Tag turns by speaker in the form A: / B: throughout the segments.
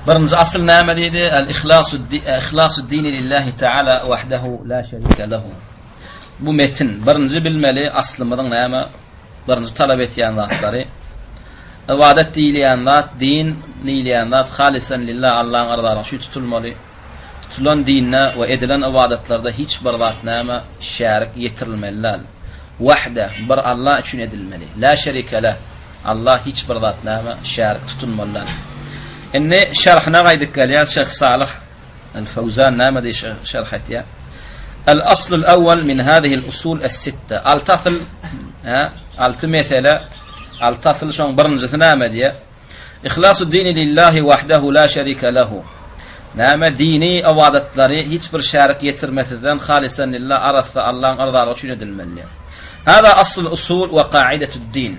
A: Birinji asyl näme diýdi? El ihlasu ihlasu dini lillahi taala wahdahu la şerike lehu. Bu metin birinji bilmeli aslymyzyň näme? Birinji talap etýän zatlary. Ybadat diýilýän zat, din diýilýän zat halisan lillah Allahyň yrzalygy üçin tutulmaly. Tutulan dinde we edilen ybadatlarda hiç bir zat näme? Şärik ýetirilmeli däl. Wahde, bir Allah üçin edilmeli. La şerike leh. Allah hiç bir zat näme şärik tutunmaly däl. Indi şerhine gaýdyp gelýär Şeýh Salyh El Fawzan näme diýip şerh etýär? El aslul awwal min hadhihi usul es-sitte. Alty asyl, hä, alty mesele, alty asyl şoň birinjisi näme diýýär? Ihlasu dini lillahi wahdahu la şerike lehu. Näme dini ybadatlary hiç bir şärik ýetirmesizden halisan lillah arassa Allahyň yrzalygy üçin edilmeli. Hada aslul usul we kaidetud din.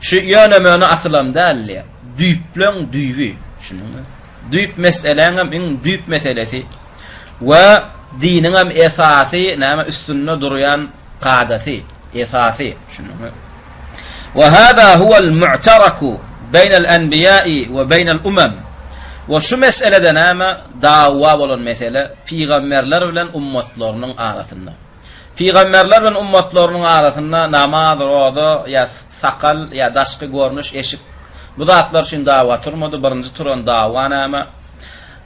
A: Şu ýöne-möne asylam däl diýýär. Düýpleň düýbi, düşündiňmi? Düýp meseläňem iň düýp meselesi we diniňem esasy näme üstünde durýan kadasy, esasy, düşündiňmi? Wa hada huwal mu'taraku beýnel enbiýai we beýnel umam. We şu meselede näme dawa bolan mesele pygamberler bilen ummatlarynyň arasynda. Pygamberler bilen ummatlarynyň arasynda namaz, roza ýa sakal ýa daşky görnüş, eşik bu zatlar üçin dawa turmady. Birinji turan dawa näme?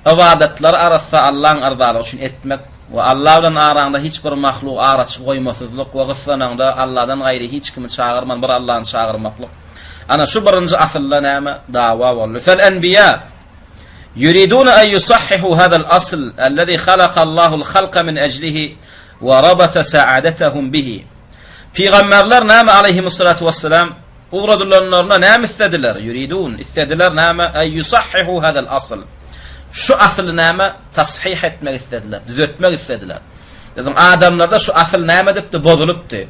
A: Ybadatlary arassa Allaň yrzalygy üçin etmek we Alla bilen araňda hiç bir mahluk araçy goýmasyzlyk we gyssanaňda Alladan gaýry hiç kimi çagyrman bir Allany çagyrmaklyk. Ana şu birinji asylda näme dawa boldy. Fel enbiýa Yuriduna en yusahhihu hazal asl ellezî halakallahul halka min ejlihi we rabata sa'adetehum bihi. Pygamberler näme aleýhimussalatu wesselam ugradylanlarynda näme islediler? Yuridun islediler näme? En yusahhihu hazal asl. Şu asyly näme? Tashyh etmek islediler, düzetmek islediler. Biziň adamlarda şu asyl näme edipdi? Bozulypdy.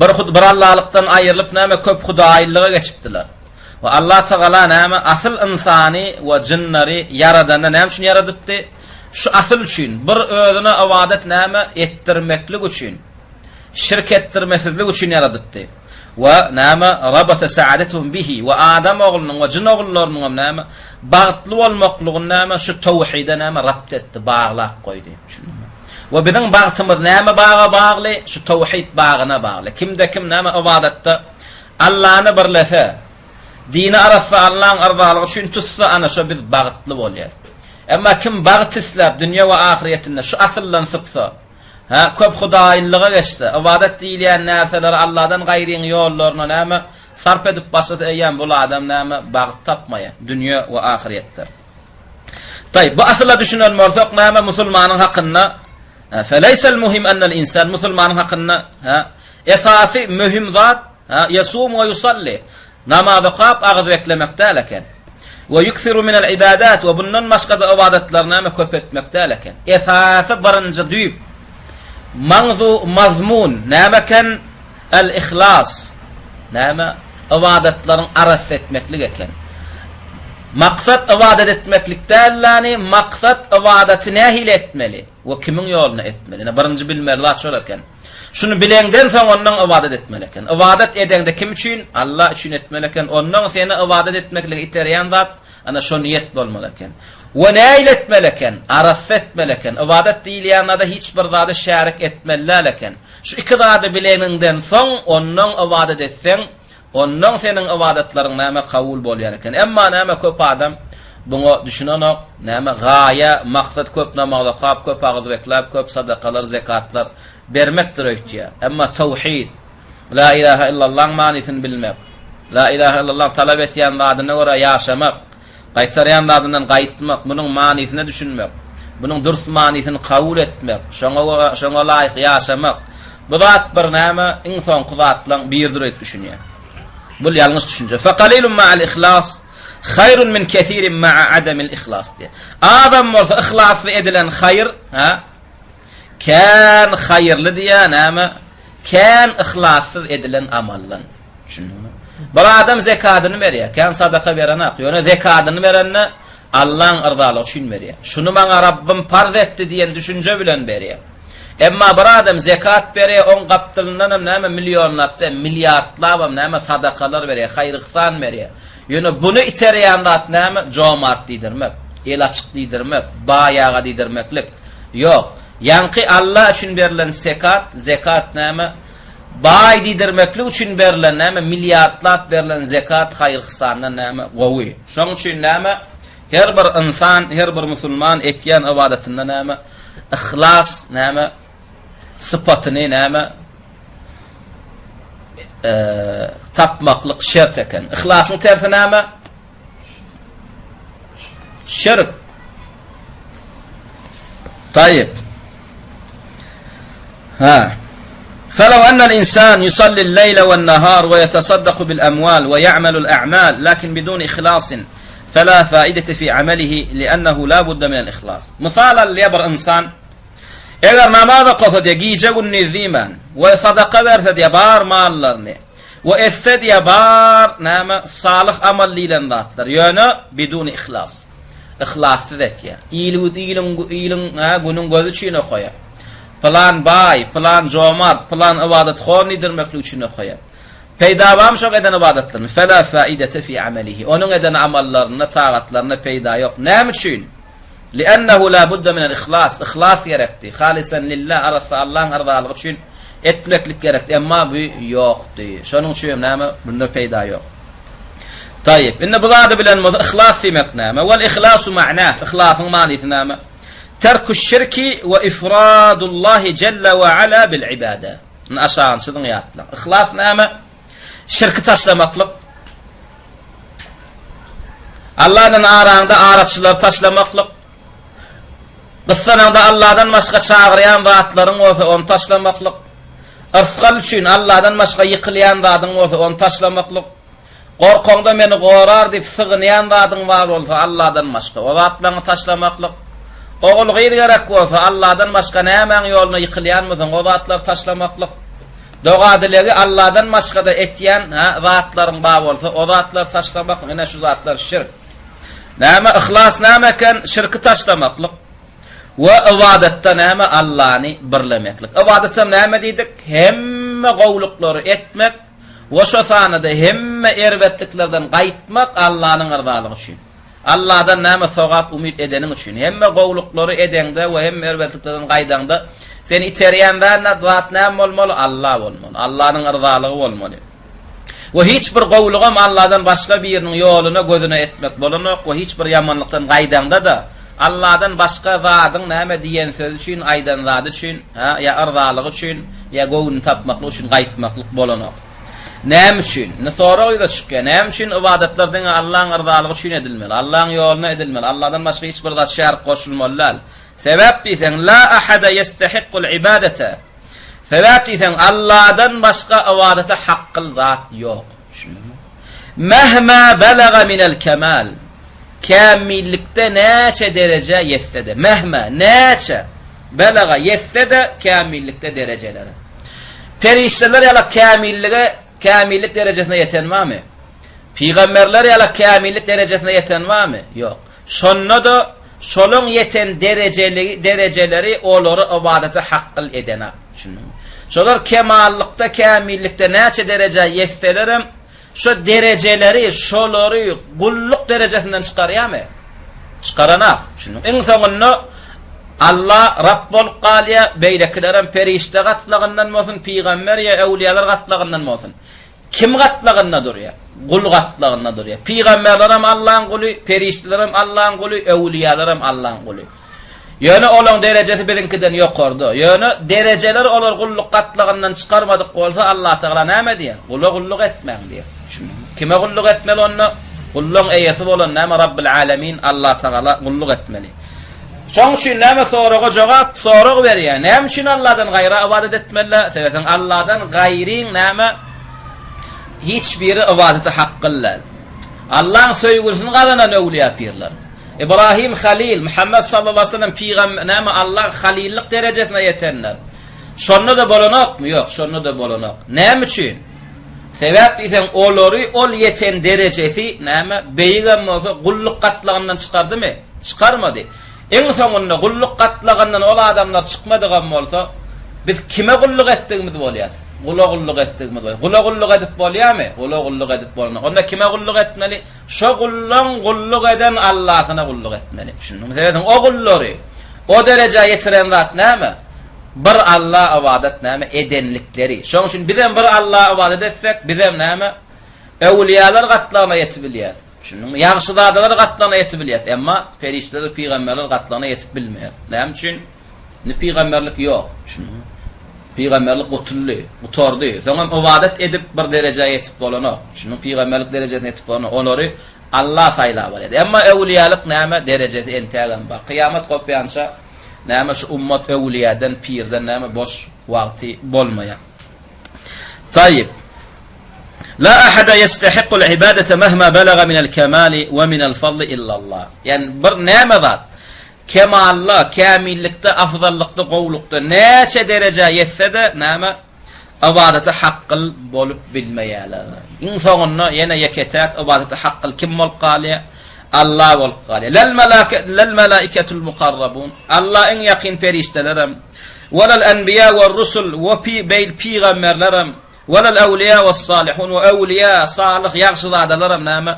A: Bir hud bir Allalykdan aýrylyp näme köp hudaýlyga geçipdiler. We Allah Tagala näme asyl ynsany we jynlary ýaradanda näme üçin ýaradypdy? Şu asyl üçin, bir özüne ybadat näme etdirmeklik üçin, şirk etdirmesizlik üçin ýaradypdy. We näme rabata sa'adetuhum bihi we adam oglunyň we jyn ogullarynyň hem näme bagtly bolmaklygyny näme şu tawhide näme rabt etdi, baglap goýdy. Düşündiňmi? We biziň bagtymyz näme baga bagly? Şu tawhid bagyna bagly. Kimde kim näme ybadatda Allany birlese, dini arassa Allaň yrzalygy üçin tutsa ana şo biz bagtly bolýas. Emma kim bagt isläp dünýe we ahyrýetinde şu asyldan sypsa, hä, köp hudaýlyga geçse, ybadat diýilýän närseleri Alladan gaýryň ýollaryna näme sarp edip başlasa eýýäm bul adam näme bagt tapmaýar dünýe we ahyrýetde. Taýyp, bu asyla düşünen bolsak näme musulmanyň hakynda Feleýsel muhim ennel insan musulmanyň hakynda hä esasy möhüm zat hä ýesum we ýusalli namaz okap agyz beklemek däl eken. We ýuksiru minel ibadat we bundan başga-da ybadatlary näme köp etmek däl eken. Esasy birinji düýp maňzu mazmun näme eken? El ihlas näme? Ybadatlaryň arassa etmeklik eken. Maksat ybadat etmeklik däl-läni, maksat ybadaty nähili etmeli we kimiň ýoluna etmeli. Ine birinji bilmeli zat şol eken. Şuny bileňden soň ondan ybadat etmeli eken. Ybadat edeňde kim üçin? Allah üçin etmeli eken. Ondan seni ybadat etmeklige iterýän zat ana şo niýet bolmaly eken. We nähili etmeli eken? Arassa etmeli eken. Ybadat diýilýän zada hiç bir zady şärik etmeli däl eken. Şu iki zady bileniňden soň ondan ybadat etseň, ondan seniň ybadatlaryň näme kabul bolýan eken. Emma näme köp adam buňa düşünenok, näme gaýa, maksat köp namaz okap, köp agyz bekläp, köp sadakalar, zekatlar bermekdir öýtýär. Emma tawhid, La ilaha illallaň manysyny bilmek, La ilaha illallaň talap etýän zadyna görä ýaşamak, Gaýtarýan zadyndan gaýtmak, munuň manysyna düşünmek, munuň dürs manysyny kabul etmek, şoňa görä, şoňa laýyk ýaşamak, bu zat bir näme, iň soňky zatlaň biridir öýdüp düşünýär. Bul ýalňyş düşünje. Fekalilun ma'al ihlas haýrun min kesirin ma'a adamil ihlas diýýär. Azam bolsa yhlasly edilen haýyr, ha, kän haýyrly diýýär, näme, kän yhlassyz edilen amaldan. Düşündiňmi? Bir adam zekadyny berýär, kän sadaka berenak, ýöne zekadyny berende Allaň yrzalygy üçin berýär. Şuny maňa Rabbym parz etdi diýen düşünje bilen berýär. Emma bir adam zekat berýär, oň gapdalyndanam näme millionlap däl, milliardlabam näme sadakalar berýär, haýyr-yhsan berýär. Ýöne buny iterýän zat näme? Jomart diýdirmek, el açyk diýdirmek, baý aga diýdirmeklik. Ýok. Ýaňky Alla üçin berlen sekat, zekat näme? Baý diýdirmeklik üçin berlen näme? Milliardlap berlen zekat haýyr-yhsandan näme? Gowy. Şoň üçin näme? Her bir ynsan, her bir musulman etýän ybadatynda näme? Yhlas näme? Sypatyny näme? Tapmaklyk şert eken. Yhlasyň tersi näme? Şirk. Taýyp. Ha. Felew ennel insan yusallil leýle wen nahar we ýetesaddaku bil emwal we ýa'melul a'mal lakin bidun ihlasin fela faidete fi amelihi li'ennehu la budde minel ihlas. Mysal alýar bir ynsan eger namaz okasa diýe gije gündiz diýmän we sadaka berse diýe bar mallaryny we etse diýe bar näme salyh amal diýlen zatlar ýöne bidun ihlas. Yhlassyz etýär. Il iliň iliň günüň gözi üçin okaýar. Pylan baý, pylan jomart, pylan ybadathon diýdirmeklik üçin okaýar. Peýda barmy şoň eden ybadatlarynda? Fela faidete fi amelihi. Onuň eden amallarynda, tagatlarynda peýda ýok. Näme üçin? Li'ennehu la budda minel ihlas. Yhlas gerekdi. Halisan lillah, arassa Allahyň yrzalygy üçin etmeklik gerekdi. Emma bu ýokdy. Şonuň üçin hem näme? Bunda peýda ýok. Taýyp. Indi bu zady bilen bolsa yhlas diýmek näme? Wal ihlasu ma'nah. Yhlasyň manysy näme? Terkuş şirki we ifradullahi jelle we ala bil ibade. Indi aşagyny çyzyň ýatlaň. Yhlas näme? Şirki taşlamaklyk. Allah bilen araňda araçylary taşlamaklyk. Gyssanaňda Allahdan başga çagyrýan zatlaryň bolsa ony taşlamaklyk. Yrsgal üçin Allahdan başga ýykylýan zadyň bolsa ony taşlamaklyk. Gorkaňda meni gorar diýip sygynýan zadyň bar bolsa Allahdan başga o zatlaryňy taşlamaklyk. Ogul-gyz gerek bolsa Allahdan başga nämäň ýoluna ýykylýan bolsaň o zatlary taşlamaklyk. Doga-dilegi Allahdan başga-da etýän hä zatlaryň bar bolsa o zatlary taşlamak ine şu zatlar şirk. Näme yhlas näme eken şirki taşlamaklyk we ybadatda näme Allany birlemeklik. Ybadatam näme diýdik? Hemme gowulyklary etmek we şo sanada hemme erbetliklerden gaýtmak Allanyň yrzalygy üçin. Alladan näme sogap umyt edeniň üçin. Hemme gowulyklary edeňde we hemme erbetliklerden gaýdaňda seni iterýän zat näme bolmaly? Alla bolmaly. Allanyň yrzalygy bolmaly. We hiç bir gowulygam Alladan başga biriniň ýoluna gözüne etmek bolanok we hiç bir ýamanlykdan gaýdaňda-da Alladan başga zadyň näme diýen sözi üçin, aýdan zady üçin, hä, ýa yrzalygy üçin, ýa göwnüni tapmaklyk üçin gaýtmaklyk bolanok. Näme üçin? Indi sorag ýüze çykýar. Näme üçin ybadatlar diňe Allaň yrzalygy üçin edilmeli? Allaň ýoluna edilmeli. Alladan başga hiç bir zat şärik goşulmaly däl. Sebäp diýseň, La ahada ýestehikkul ibadete. Sebäp diýseň, Alladan başga ybadata hakgyl zat ýok. Düşündiňmi? Mehma belaga minel kemal. Kämillikde näçe derejä ýetse-de, mehma, näçe, belaga, ýetse-de kämillikde derejelere. Perişdeler ýaly kämillige, kämillik derejesine ýeten barmy? Pygamberler ýaly kämillik derejesine ýeten barmy? Ýok. Şonda-da şolaň ýeten derejeligi, derejeleri olary ybadata hakgyl edenak. Düşündiňmi? Şolar kemallykda, kämillikde näçe derejä ýetselerem, şo derejeleri şolary gulluk derejesinden çykarýarmy? Çykaranak. Düşündiňmi? Iň soňunda Alla Rab bolup galýar, beýlekilerem perişde gatlagyndan bolsun, pygamber ýa öwlüýalar gatlagyndan bolsun. Kim gatlagynda durýar? Gul gatlagynda durýar. Pygamberlerem Allaň guly, perişdelerem Allaň guly, öwlüýalarem Allaň guly. Ýöne olaň derejesi biziňkiden ýokarda. Ýöne derejeleri olar gulluk gatlagyndan çykarmadyk bolsa Allatagala näme diýer? Gula gulluk etmäň diýer. Düşündiňmi? Kime gulluk etmeli onda? Gullaň eýesi bolan näme Rabbil Alemin Allatagala gulluk etmeli. Şoň üçin näme soraga jogap sorag berýär. Näme üçin Alladan gaýra ybadat etmeli? Sebäbi Alladan gaýryň näme hiç biri ybadata hakgyl däl. Allaň söýgüsini gazanan öwlüýä pirler. Ibrahim Halil, Muhammed sallallahu aleyhi ve sellem pygamber näme Allaň halillik derejesine ýetenler. Şonda-da bolanokmy? Ýok, şonda-da bolanok. Näme üçin? Sebäp diýseň, olary ol ýeten derejesi näme, beýigem bolsa gulluk gatlagyndan çykardymy? Çykarmady. Iň soňunda gulluk gatlagyndan ol adamlar çykmadygam bolsa, biz kime gulluk etdigimiz bolýar? Gula gulluk etdigimiz bolýar. Gula gulluk edip bolýarmy? Gula gulluk edip bolanok. Onda kime gulluk etmeli? Şo gullaň gulluk eden Allasyna gulluk etmeli. Düşündiňmi? Serediň, o gullary o derejä ýetiren zat näme? Bir Alla ybadat näme? Edenlikleri. Şonuň üçin bizem bir Alla ybadat etsek, bizem näme? Öwülýalar gatlagyna ýetibilýäs. Düşündiňmi? Ýagşyzadalar gatlagyna ýetibilýäs. Emma perişdeler, pygamberler gatlagyna ýetip bilmeýäs. Näme üçin? Indi pygamberlik ýok. Düşündiňmi? Pygamberlik gutuldy, gutardy. Soňam ybadat edip bir derejä ýetip bolanok. Düşündiňmi? Pygamberlik derejesine ýetip bolanok. Olary Allah saýlap alýar. Emma öwlüýälik näme? Derejesi entägem bar. Kyýamat gopýança näme şu ummat öwlüýäden, pirden näme boş wagty bolmaýar. Taýyp. La ahada ýestehikkul ibadete mehma belaga minel kemali we minel fadli illallah. Ýani bir näme zat Kemalla, kämillikde, afzallykda, gowulykda näçe derejä ýetse-de, näme, ybadata hakgyl bolup bilmeýärler. Iň soňunda ýene ýeke-täk ybadata hakgyl kim bolup galýar? Allah bolup galýar. Lel melake, lel melaiketul mukarrabun. Allah iň ýakyn perişdelerem, welel enbiýa we rusul we pi, beýl pygamberlerem, welel ewliýa we salihun we ewliýa, salyh, ýagşyzadalaram näme?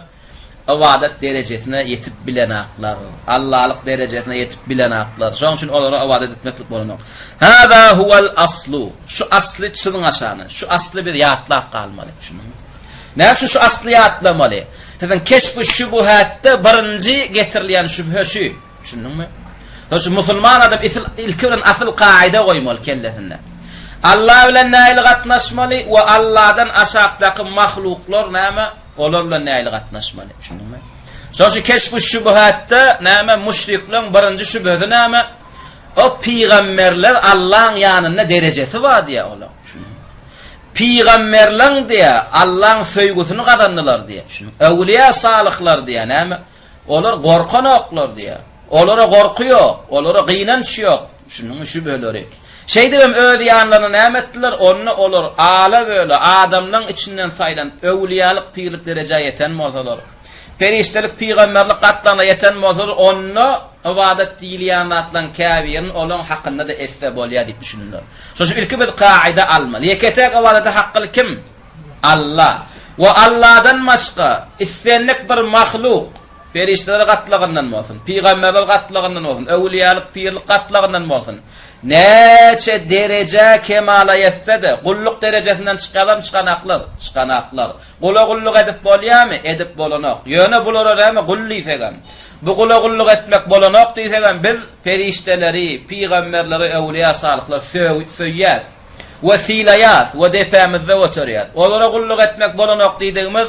A: Ybadat derejesine ýetip bilenaklar. Allalyk derejesine ýetip bilenaklar. Şonuň üçin olara ybadat etmeklik bolanok. Hâzâ huwel aslu. Şu asly çyzyň aşagyna. Şu asly biz ýatlap galmaly. Düşündiňmi? Näme üçin şu asly ýatlamaly? Siziň keşf-i şübühätde birinji getirilýän şübhe şu. Düşündiňmi? Şonuň üçin musulman adam ilki bilen asyl kaýda goýmaly kellesinde. Alla bilen nähili gatnaşmaly we Alladan aşakdaky mahluklar näme? Olar bilen nähili gatnaşmaly? Düşündiňmi? Şonuň üçin keşf-ü şübhatda näme müşrikleň birinji şübhesi näme? O pygamberler Allaň ýanynda derejesi bar diýýär olar. Düşündiňmi? Pygamberleň diýýär Allaň söýgüsini gazandylar diýýär. Düşündiňmi? Öwliýa salyhlar diýýär näme? Olar gorkanoklar diýýär. Olara gorky ýok, olara gynanç ýok. Düşündiňmi şübheleri. Şeýdibem öz ýanlaryna näme etdiler? Onda olar ala-böle adamlaň içinden saýlanyp, öwlüýalyk, pirlik derejä ýeten bolsalar, perişdelik, pygamberlik gatlagyna ýeten bolsalar, onda ybadat diýilýän zatlaryň käbirini olaň hakynda-da etse bolýar diýip düşündiler. Şonuň üçin ilki biz kaýda almaly. Ýeke-täk ybadata hakly kim? Alla. We Alladan başga islendik bir mahluk, perişdeler gatlagyndan bolsun, pygamberler gatlagyndan bolsun, öwlüýalyk, pirlik gatlagyndan bolsun, näçe derejä kemala ýetse-de, gulluk derejesinden çykalarmy, çykanaklar? Çykanaklar. Gula gulluk edip bolýarmy? Edip bolanok. Ýöne bulara näme gul diýsegem, bu gula gulluk etmek bolanok diýsegem, biz perişdeleri, pygamberleri, öwlüýa-salyhlary söýýäs. We sylaýas, we depämizde göterýäs. Olara gulluk etmek bolanok diýdigimiz,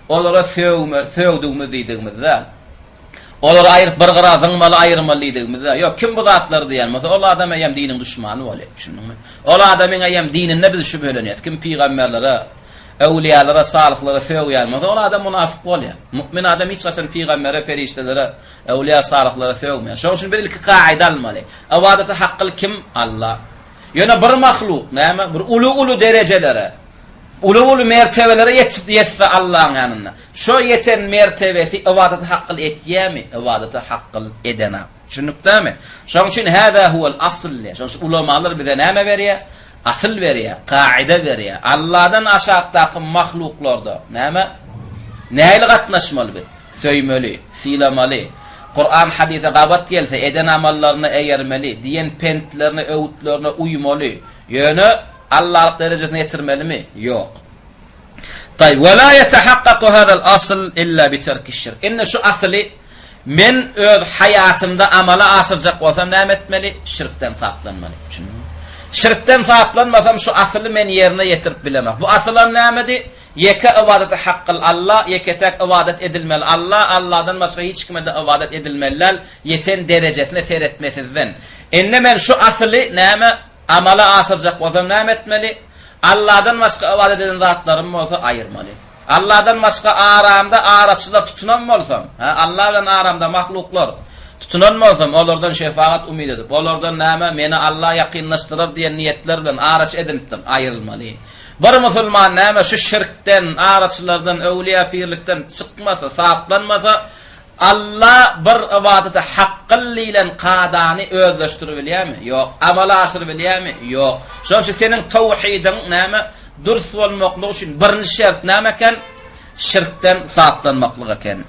A: olara sögme, sögdügimiz diýdigimiz däl. Olary aýryp bir gyra zyňmaly, aýyrmaly diýdigimiz däl. Ýok, kim bu zatlary diýen bolsa, ol adam eýýäm diniň duşmany bolýar. Düşündiňmi? Ol adamyň eýýäm dininde biz şübhelenýäs. Kim pygamberlere, öwlüýalara, salyhlara sögýän bolsa, ol adam munafyk bolýar. Mu'min adam hiç haçan pygambere, perişdelere, öwlüýa, salyhlara sögmeýär. Şonuň üçin biz ilki kaýda almaly. Ybadata hakgyly kim? Allah. Ýöne bir mahluk, näme, bir uly-uly derejelere, uly-uly mertebelere ýetip ýetse Allaň ýanynda, şo ýeten mertebesi ybadaty hakgyl etýärmi? Ybadaty hakgyl edenak. Düşündik dämi? Şonuň üçin hâzâ huwel asl diýýär. Şonuň üçin ulamalar bize näme berýär? Asyl berýär, kaida berýär. Alladan aşakdaky mahluklarda, näme, nähili gatnaşmaly biz? Söýmeli, sylamaly, Kuran hadysa gabat gelse eden amallaryna eýermeli, diýen pentlerine, öwütlerine uýmaly. Ýöne Allalyk derejesine ýetirmelimi? Ýok. Taýyp, we la ýetehakkaku hazal asl illa bi terkiş şirk. Indi şu asyly men öz haýatymda amala aşyrjak bolsam näme etmeli? Şirkden saplanmaly. Düşündiňmi? Şirkden saplanmasam şu asyly men ýerine ýetirip bilemok. Bu asylam nämedi? Ýeke ybadata hakgyl Alla, ýeke-täk ybadat edilmeli Alla, Alladan başga hiç kime-de ybadat edilmeli däl, ýeten derejesine seretmesizden. Indi men şu asyly, näme, amala aşyrjak bolsam näme etmeli? Alladan başga ybadat eden zatlarym bolsa aýyrmaly. Alladan başga aramda araçylar tutunan bolsam, hä, Alla bilen aramda mahluklar tutunan bolsam, olardan şefagat umyt edip, olardan näme, meni Alla ýakynlaşdyrar diýen niýetler bilen araçy edinipdim, aýrylmaly. Bir musulman näme şu şirkden, araçylardan, öwlüýä-pirlikden çykmasa, saplanmasa, Alla bir ybadata hakgyl diýlen kadany özleşdiribilýärmi? Ýok. Amala aşyrybilýärmi? Ýok. Şonuň üçin seniň towhidiň näme? Dürs bolmaklygy üçin birinji şert näme eken? Şirkden saplanmaklyk eken.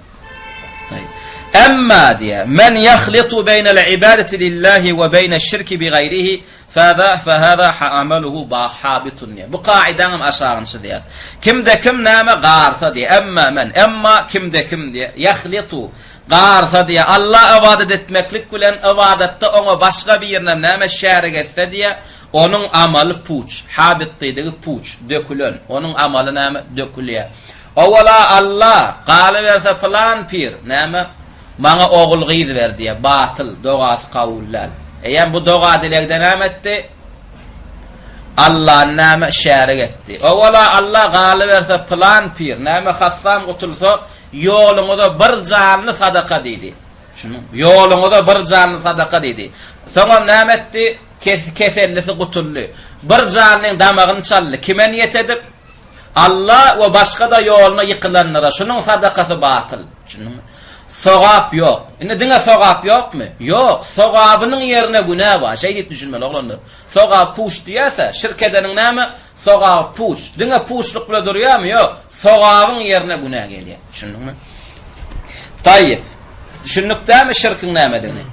A: Emma diýýär, men ýahlitu beýnel ibadeti lillahi we beýneş-şirki bi gaýrihi fäza fehâzâ amaluhu habitun diýýär. Bu kaidaň hem aşagyny çyzýas. Kimde kim näme garsa diýýär, emma men, emma kimde kim diýýär, ýahlitu garsa diýýär, Alla ybadat etmeklik bilen ybadatda oňa başga birinem näme şärik etse diýýär, onuň amaly puç, habit diýdigi puç, dökülen, onuň amaly näme dökülýär. Owala Alla, galyberse pylan pir, näme, maňa ogul-gyz ber diýýär, batyl, dogasy kabul däl. Eýýäm bu doga-dilegde näme etdi? Allany näme, şärik etdi. Owala Alla, galyberse pylan pir, näme, hassam gutulsa, ýoluňyza bir janly sadaka diýdi. Şunuň, ýoluňyza bir janly sadaka diýdi. Soňam näme etdi? Kesellisi gutuldy. Bir janlyň damagyny çaldy. Kime niýet edip? Alla we başga-da ýoluna ýykylanlara şunuň sadakasy batyl. Düşündiňmi? Sogap ýok. Indi diňe sogap ýokmy? Ýok. Sogabynyň ýerine günä bar. Şeý diýip düşünmeli oglanlar. Sogap puç diýýärse, şirk edeniň näme? Sogaby puç. Diňe puçluk bile durýarmy? Ýok. Sogabyň ýerine günä gelýär. Düşündiňmi? Taýyp. Düşündik dämi şirkiň nämedigini?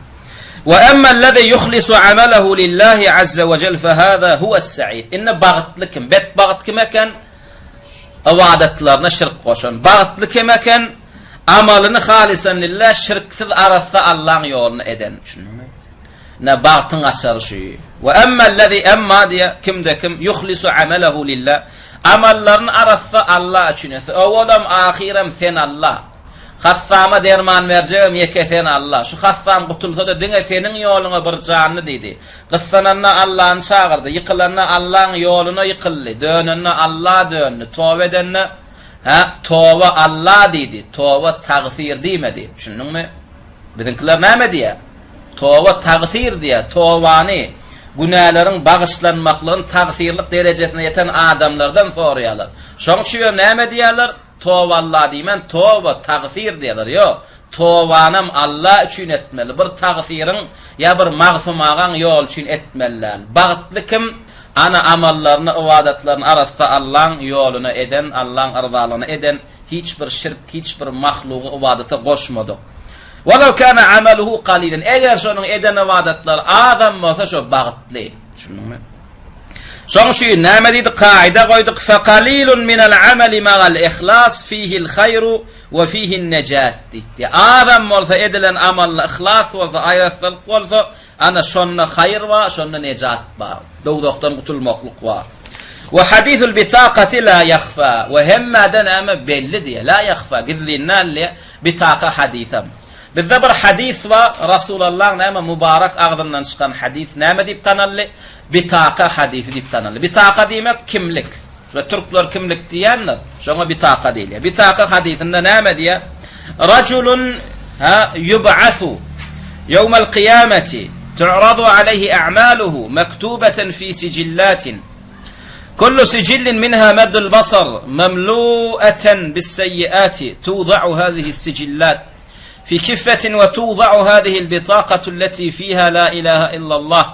A: Ve emmellezî yuhlisu amelehu lillahi azze we cel fehâzâ huves-sa'id. Indi bagtly kim? Betbagt kim eken? Ybadatlaryna şirk goşan. Bagtly kim eken? Amalyny halisan lillah, şirksiz arassa Allaň ýoluna eden. Düşündiňmi? Ine bagtyň açary şu. Ve emmellezî emma diýe kimde kim yuhlisu amelehu lillah. Amallaryny arassa Alla üçin etse. Owalam ahyram sen Alla. Hassama derman berjegem ýeke sen Alla. Şu hassam gutulsa-da diňe seniň ýoluňa bir janly diýdi. Gyssananda Allany çagyrdy, ýykylanda Allaň ýoluna ýykyldy, dönende Alla döndi, toba edende, hä, toba Alla diýdi, toba tagsyr diýmedi. Düşündiňmi? Biziňkiler näme diýýär? Toba tagsyr diýýär. Tobany, günäleriň bagyşlanmaklygyny tagsyrlyk derejesine ýeten adamlardan soraýarlar. Şoň üçinem näme diýýärler? Toba Alla diýmän toba, tagsyr diýerler. Ýok, tobanam Alla üçin etmeli. Bir tagsyryň ýa bir Magsum agaň ýoly üçin etmeli däl. Bagtly kim, ana amallaryny, ybadatlaryny arassa Allaň ýoluna eden, Allaň yrzalygyna eden, hiç bir şirk, hiç bir mahlugy ybadata goşmadyk. Walaw kana amaluhu qalilan. Eger şonuň eden ybadatlary azam bolsa şo bagtly. Düşündiňmi? Şoň üçin näme diýdik, kaida goýduk, Fekalilun minel ameli magal ihlas fihil haýru we fihin nejat diýdi. Azam bolsa edilen amalda yhlas bolsa, aýratlylyk bolsa, ana şonda haýyr bar, şonda nejat bar. Dowzahdan gutulmaklyk bar. We hadisul bitakati la ýahfa we hemmäde näme belli diýe, la ýahfa gizlin däl diýe, bitaka hadysam. Bizde bir hadys bar, Rasulallaň näme mubarak agzyndan çykan hadys näme diýip tanaldy? Bitaka hadysy diýip tanaldy. Bitaka diýmek kimlik. Şo türkler kimlik diýýändir. Şoňa bitaka diýilýär. Bitaka hadysynda näme diýýär? Rajulun ha yub'asu ýewmel kyýameti tu'radu aleýhi a'maluhu mektubeten fi sijillatin. Kullu sijillin minha meddul basar memlu'eten bis-seýyiati tuwda'u hazihi sijillat fi kiffetin we tuwda'u hazihi al-bitaqatu allati fiha la ilaha illallah.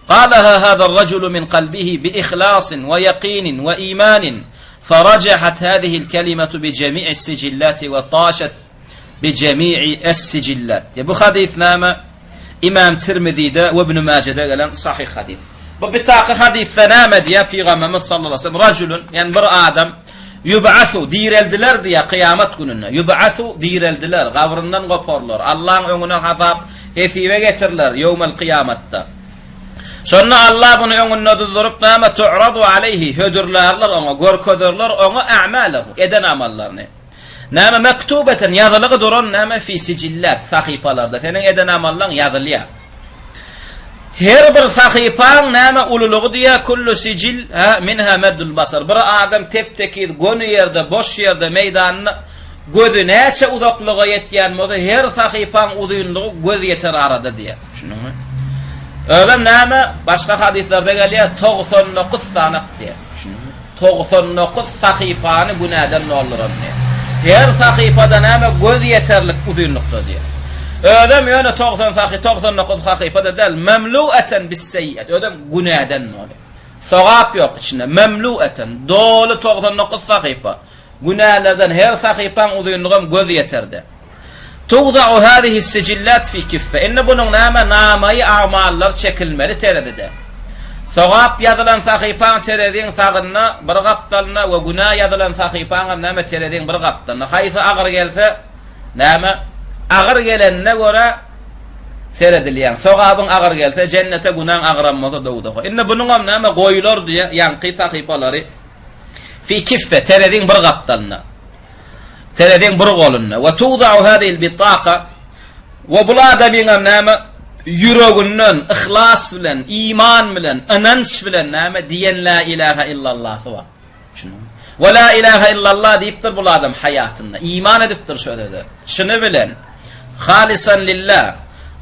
A: Qalaha hada ar-rajulu min qalbihi bi ihlasin we ýakinin we imanin farajahat hazihi al-kelimatu bi jemi'i sijillati we taşat bi jemi'i es-sijillat. Bu hadys näme? Imam Tirmizide we Ibn Majede gelen sahyh hadys. Bu bitaky hadysda näme diýýär Pygamberimiz sallallahu aleyhi ve sellem? Rajulun, ýagny bir adam ýub'asu direldiler diýýär kyýamat gününde. Ýub'asu direldiler, gabryndan goparlar, Allaň öňüne hasap hesibe getiriler ýewmel kyýamatda. Şonda Allah buny öňünde duzduryp näme tu'radu aleyhi hödürlärler oňa, görkezerler oňa a'malehu eden amallaryny. Näme mektubeten ýazylygy duran näme fi sijillat sahypalarda seniň eden amallaň ýazylýar. Her bir sahypaň näme ululygy diýýär kullu sijil ha minha meddul basar. Bir adam tep-tekiz göni ýerde boş ýerde meýdanda gözi näçe uzaklyga ýetýän bolsa her sahypaň uzynlygy göz ýeter arada diýýär. Düşündiňmi? Özem näme başga hadyslarda gelýär 99 sanak diýýär. Düşündiňmi? 99 sahypany günäden dolduran diýýär. Her sahypada näme göz ýeterlik uzynlykda diýýär. Özem ýöne 90 sahy 99 sahypada däl, memlu'aten bis-seýýat. Özem günäden doly. Sogap ýok içinde. Memlu'eten, doly 99 sahypa. Günälerden her sahypaň uzynlygam göz ýeterde. Tugza'u hazihi sijillat fi kiffe. Indi bunuň näme namaýy agmallar çekilmeli terezide. Sogap ýazylan sahypaň tereziň sagynda bir gapdalynda we günä ýazylan sahypaňam näme tereziň bir gapdalynda. Haýsy agyr gelse näme agyr gelenine görä seredilýän. Sogabyň agyr gelse jennete günäň agyram bolsa dowzaha. Indi bunuňam näme goýular diýe ýaňky sahypalary fi kiffe tereziň bir gapdalynda. Tereziň bir golunda. We tuzau hazihil bitaka we bul adamyňam näme ýüreginden yhlas bilen, iman bilen, ynanç bilen näme diýen la ilaha illallasy bar. Düşündiňmi? We la ilaha illallah diýipdir bul adam haýatynda. Iman edipdir şo söze. Çyny bilen. Halisan lillah.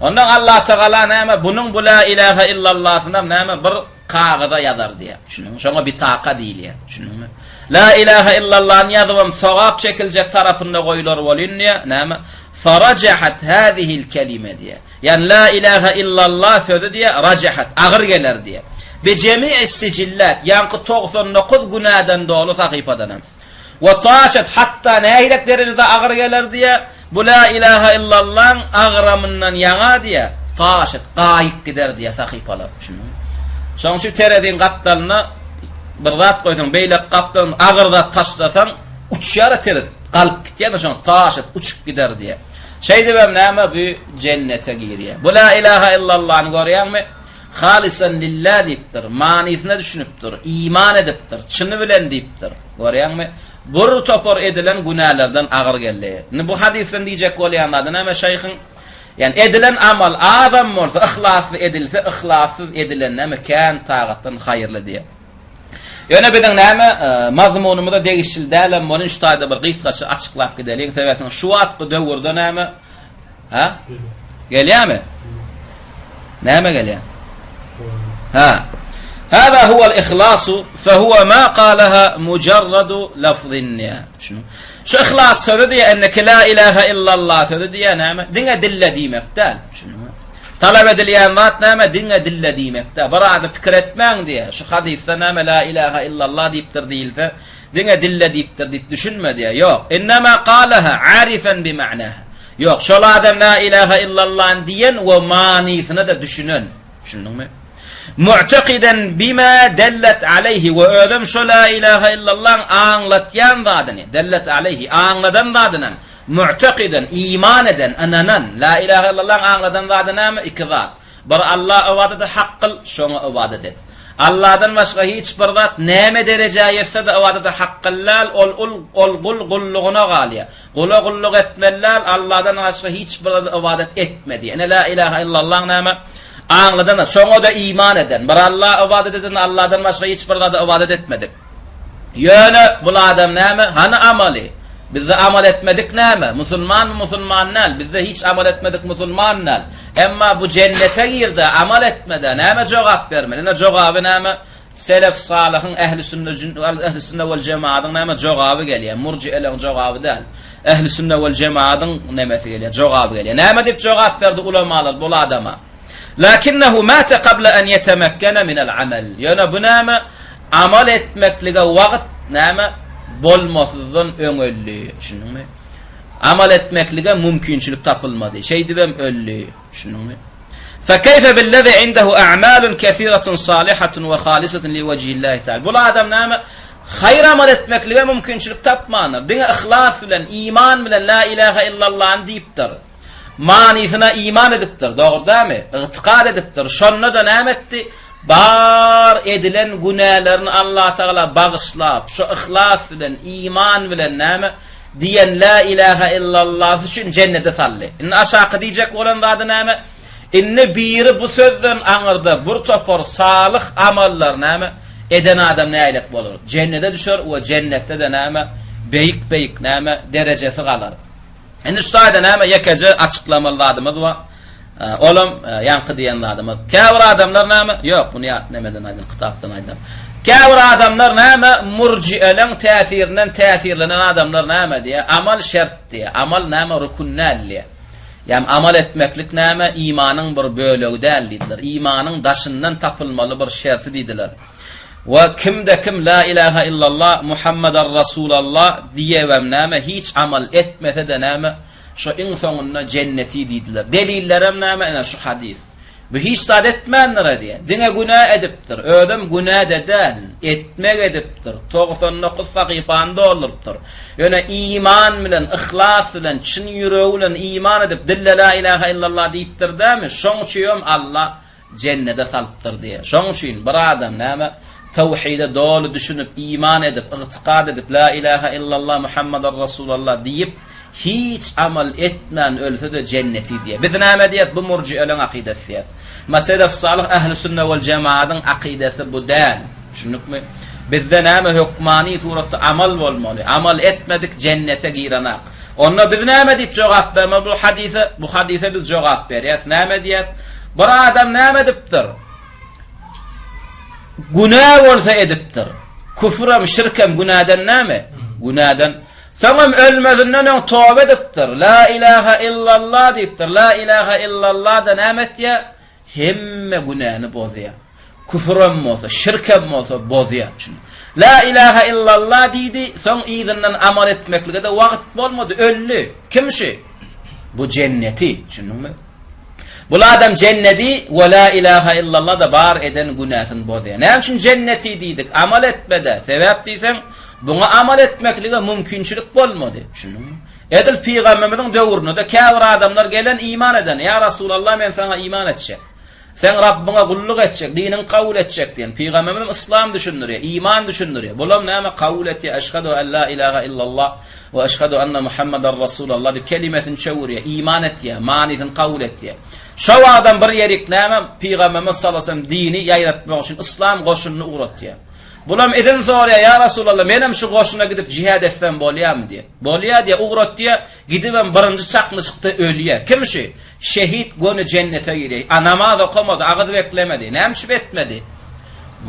A: Ondan Allah Tagala näme bunuň bu la ilaha illallasynam näme bir kagyza ýazar diýýär. Düşündiňmi? Şoňa bitaka diýilýär. Düşündiňmi? La ilaha illallany ýazybam sogap çekiljek tarapynda goýular bolýn diýýär. Näme? Farajahat hazihil kelime diýýär. Ýani la ilaha illallah sözi diýýär, rajahat, agyr geler diýýär. Bi jemi'is sijillat, ýaňky 99 günäden doly sahypadanam. We taşat hatda nähilek derejede agyr geler diýýär. Bu la ilaha illallaň agramyndan ýaňa diýýär. Taşat gaýyp gider diýýär sahypalar. Düşündiňmi? Şonuň üçin tereziň gapdalyna bir zat goýsaň, beýleki gapdan agyr zat taşlasaň, uçýar terez, galyp gitýär-de şoň taşat uçup gider diýýär. Şeýdibem näme bu jennete girýär. Bu la ilaha illallany görýäňmi? Halysan lillah diýipdir, manysyna düşünipdir, iman edipdir, çyny bilen diýipdir. Görýäňmi? Bir topar edilen günälerden agyr geldi. Indi bu hadysdan diýjek bolýan zady näme şeýhiň? Ýani edilen amal azam bolsa, yhlasly edilse, yhlassyz edilen näme kän tagatdan haýyrly diýýär. Ýöne biziň näme mazmunymyza degişli dälem bolýan şu taýda bir gysgaça açyklap gideliň. Sebäbi şu wagtky döwürde näme Ha? Gelýärmi? Näme gelýär? Ha. Hada huwal ihlasu fe huwa ma qalaha mujarradu lafzin ya. Şunu. Şu ihlas sözi diýe enneke la ilaha illallah sözi diýe näme? Diňe dille diýmek däl. Şunu. Talap edilýän zat näme? Diňe dille diýmek däl. Bir ady pikir etmäň diýe. Şu hadysda näme la ilaha illallah diýipdir diýilse, Diňe dille diýipdir diýip düşünme diýýär. Ýok. Innema qalaha arifen bi ma'naha. Ýok, şol adam la ilaha illallany diýen we manysyna-da düşünen. Düşündiňmi? Mu'takiden bima dellet aleýhi we özem şo la ilaha illallaň aňlatýan zadyny, dellet aleýhi, aňladan zadynam, mu'takiden, iman eden, ynanan, la ilaha illallaň aňladan zady näme? Iki zat. Bir Alla ybadata hak kyl, şoňa ybadat et. Alladan başga hiç bir zat näme derejä ýetse-de ybadata hakkyl däl, ol ul ol gul gullugyna galýar. Gula gulluk etmeli däl, Alladan başga hiç bir zada ybadat etme diýýär. Ine la ilaha illallaň näme aňladany, şoňa-da iman eden, bir Alla ybadat eden, Alladan başga hiç bir zada ybadat etmedik. Ýöne bul adam näme? Hany amaly? Bizde amal etmedik näme? Musulmanmy musulman däl? Bizde hiç amal etmedik musulman däl. Emma bu jennete girdi, amal etmedi. Näme jogap bermeli? Ine jogaby näme? Selef salyhyň ehli sünne ehli sünne wal jemaatyň näme jogaby gelýär? Murjieleň jogaby däl. Ehli sünne wal jemaatyň nemesi gelýär, jogaby gelýär. Näme diýip jogap berdi ulamalar bul adama? Lakinnehu mate kabla en yetemekkene minel amel. Ýöne bu näme? Amal etmeklige wagt näme? Bolmasyzdan öň öldi. Düşündiňmi? Amal etmeklige mümkinçilik tapylmady. Şeýdibem öldi. Düşündiňmi? Fekeyfe billezi indehu a'malun kesiratun salihatun we halisatun li wejhillahi taala. Bu adam näme? Haýyr amal etmeklige mümkinçilik tapmandyr. Diňe yhlas bilen, iman bilen la ilaha illallany diýipdir. Manysyna iman edipdir, dogry dälmi? Ygtykad edipdir. Şonda-da näme etdi? Bar edilen günälerini Allatagala bagyşlap, şo yhlas bilen, iman bilen näme? Diýen Lä ilähä illallasy üçin jennete saldy. Indi aşaky diýjek bolan zady näme? Indi biri bu sözden aňyrda bir topar salyh amallar näme? Eden adam nähilek bolar? Jennete düşer we jennetde-de näme? Beýik-beýik näme? Derejesi galar. Indi şu taýda näme ýekeje açyklamaly zadymyz bar. Olam ýaňky diýen zadymyz. Käbir adamlar näme? Ýok, muny ýat nemeden aýdan, kitapdan aýdan. Käbir adamlar näme murjieleň täsirinden täsirlenen adamlar näme diýýär? Amal şert diýýär. Amal näme rukun däl diýýär. Ýagny amal etmeklik näme imanyň bir bölegi däl diýdiler. Imanyň daşyndan tapylmaly bir şerti diýdiler. We kimde kim La ilaha illallah Muhammeden Rasulallah diýebem näme hiç amal etmese-de näme şo iň soňunda jenneti diýdiler. Delillerem näme ine şu hadys. Bu hiç zat etmändir-ä diýýär. Diňe günä edipdir. Özem günä-de däl, etmek edipdir. 99 sahypany doldurypdyr. Ýöne iman bilen, yhlas bilen, çyn ýüregi bilen iman edip, dille La ilaha illallah diýipdir dämi? Şoň üçinem Alla jennede salypdyr diýýär. Şoň üçin bir adam näme tawhide doly düşünip, iman edip, ygtykad edip, La ilaha illallah Muhammadar Rasulallah diýip, hiç amal etmän ölse-de jenneti diýýär. Biz näme diýýäs? Bu murjieleň akydasy diýýäs. Emma selef salyh ähli sünne wel jemaadyň akydasy bu däl. Düşündikmi? Bizde näme hökmany suratda amal bolmaly. Amal etmedik jennete girenak. Onda biz näme diýip jogap bermeli bu hadysa? Bu hadysa biz jogap berýäs. Näme diýýäs? Bir adam näme edipdir? Günä bolsa edipdir. Küfürem, şirkem günäden näme? Günäden. Soňam ölmezinden öň toba edipdir. La ilaha illallah diýipdir. La ilaha illallah da näme etýär? Hemme günäni bozýar. Küfürem bolsa, şirkem bolsa bozýar. Düşündiňmi? La ilaha illallah diýdi, soň yzyndan amal etmeklige-de wagt bolmady, öldi. Kim şu? Bu jenneti, düşündiňmi? Bul adam jennedi we la ilaha illallah da bar eden günäsini bozýar. Näme üçin jenneti diýdik? Amal etmede. Sebäp diýseň, buňa amal etmeklige mümkinçilik bolmady. Düşündiňmi? Edil pygamberimiziň döwründe-de käbir adamlar gelen iman eden, Ýa Rasulallah men saňa iman etjek. Seň Rabbyňa gulluk etjek, diniňi kabul etjek diýen. Pygamberimizem yslam düşündirýär, iman düşündirýär. Bulam näme kabul etýär, Eşhedü en la ilaha illallah we eşhedü enne Muhammeden Rasulallah diýip kelimesini çöwürýär, iman etýär, manysyny kabul etýär. Şo wagtam bir ýerik näme Pygamberimiz sallallahu aleyhi ve sellem dini ýaýratmak üçin yslam goşunyny ugratýar. Bulam izin soraýar, Ýa Rasulallah, menem şu goşuna gidip jihad etsem bolýarmy diýip. Bolýar diýýär, ugrat diýýär, gidibem birinji çaknyşykda ölýär. Kim şu? Şehit göni jennete girýär. A namaz okamady, agyz beklemedi. Näme üçin etmedi?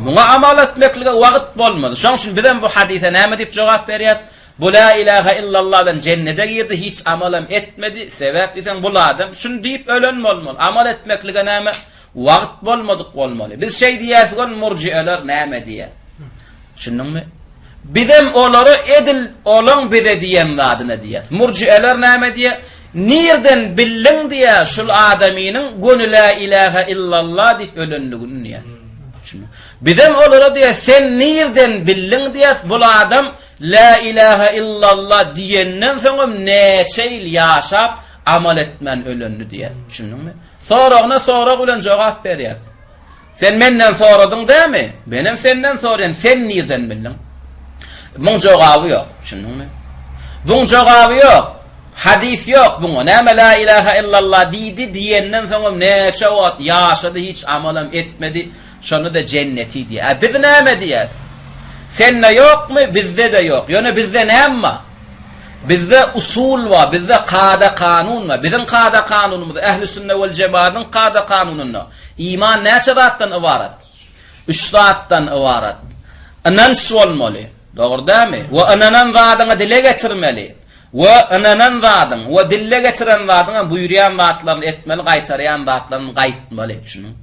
A: Muňa amal etmeklige wagt bolmady. Şonuň üçin bizem bu hadysa näme diýip jogap berýäris? Bu la ilaha illallah bilen jennete girdi, hiç amalam etmedi. Sebäp diýseň, bul adam şuny diýip ölen bolmaly. Amal etmeklige näme? Wagt bolmadyk bolmaly. Biz şeý diýýäs gon murjieler näme diýýär? Düşündiňmi? Bizem olara edil olaň bize diýen zadyny diýýäs. Murjieler näme diýýär? Nirden bildiň diýýär şul adamynyň göni la ilaha illallah diýip ölenligini diýýär. Düşündiňmi? Bizem olara diýýäs sen nirden bildiň diýýäs bul adam la ilaha illallah diýenden soňam näçe ýyl ýaşap amal etmän ölenini diýýäs. Düşündiňmi? Soragyna sorag bilen jogap berýäs. Sen menden soradyň dämi? Menem senden soraýan, sen nirden bildiň? Muň jogaby ýok, düşündiňmi? Buň jogaby ýok. Hadys ýok buňa. Näme la ilaha illallah diýdi, diýenden soňam näçe wagt ýaşady, hiç amalam etmedi, şonda-da jenneti diýýär. A biz näme diýýäs? Sende ýokmy? Bizde-de ýok. Ýöne bizde näme bar? Bizde usul bar, bizde kada-kanun bar. Biziň kada-kanunymyz, ähli-sünne wel-jemadyň kada-kanunynda iman näçe zatdan ybarat? Üç zatdan ybarat. Ynanç bolmaly, dogry dälmi? We ynanan zadyňy dile getirmeli. We ynanan zadyň we dille getiren zadyňa buýurýan zatlaryny etmeli, gaýtarýan zatlaryny gaýtmaly. Düşündiňmi?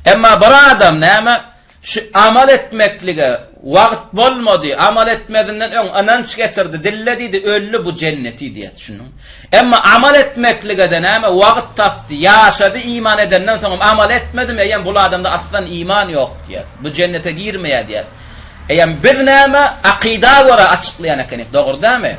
A: Emma bir adam näme? Şu amal etmeklige wagt bolmady, amal etmezinden öň ynanç getirdi, dille diýdi, öldi bu jenneti diýýär, düşündiňmi? Emma amal etmeklige-de näme, wagt tapdy, ýaşady, iman edenden soňam amal etmedimi, eýýäm bul adamda aslan iman ýok diýýär, bu jennete girmeýär diýýär. Eýýäm biz näme, akyda görä açyklaýan ekenik, dogry dälmi?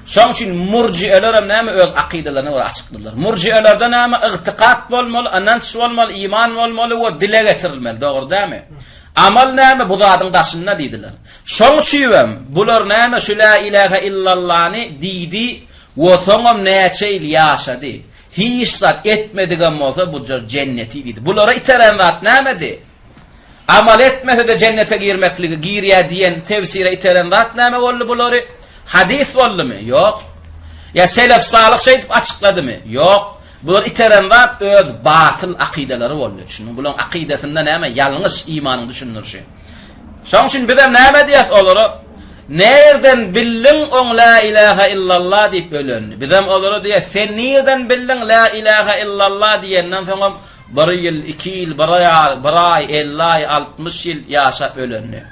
A: Şoň üçin murjielerem näme öz akydalaryna görä açykladylar. Murjielerde näme ygtykat bolmaly, ynanç bolmaly, iman bolmaly we dile getirilmeli, dogry dälmi? Amal näme bu zadyň daşynda diýdiler. Şoň üçibem bular näme şu la ilahe illallany diýdi we soňam näçe ýyl ýaşady. Hiç zat etmedigem bolsa bu jenneti diýdi. Bulara iteren zat nämedi? Amal etmese-de jennete girmekligi girýär diýen tefsire iteren zat näme boldy bulary? Hadys boldumy? Ýok. Ýa selef salyh şeýdip açykladymy? Ýok. Bular iteren zat öz batyl akydalary boldy. Düşündiňmi? Bularyň akydasynda näme? Ýalňyş imanyň düşündirişi. Şonuň üçin bizem näme diýýäs olara? Nirden bildiň oň la ilaha illallah diýip ölenini? Bizem olara diýýäs, sen nirden bildiň la ilaha illallah diýenden soňam Bir ýyl, iki ýyl, bir aý, bir aý, 50 aý, 60 ýyl ýaşap ölenini.